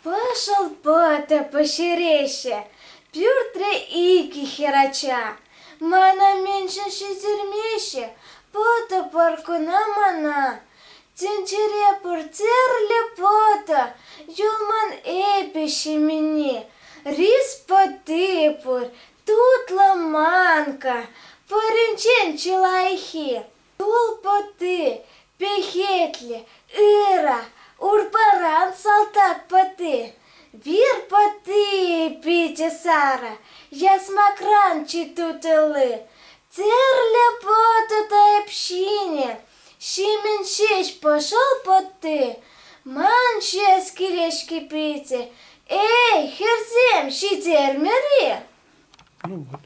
Пӑшӑл пӑтӑ пӗҫереҫҫӗ, пӳртре икӗ хӗрача. Мана мӗншӗн ҫитермеҫҫӗ, пӑтӑ пар кӑна мана. Тӗнчере пур тӗрлӗ пӑтӑ, юлман эпӗ ҫименни. Рис пӑтти пур, тутлӑ манка, пуринчен чи лайӑххи. Тул пӑтти, пехетлӗ, ырӑ, урпаран салтак пӑтти. Вир пӑтти питӗ сарӑ, ясмакран чи тутӑлли. Тӗрлӗ пӑтӑ та эп ҫинӗ, Ҫимен ҫеҫ пӑшал пӑтти, ман ҫиес килет-ҫке питӗ. Эй, хӗрсем, ҫитермӗр-и? Ну вот.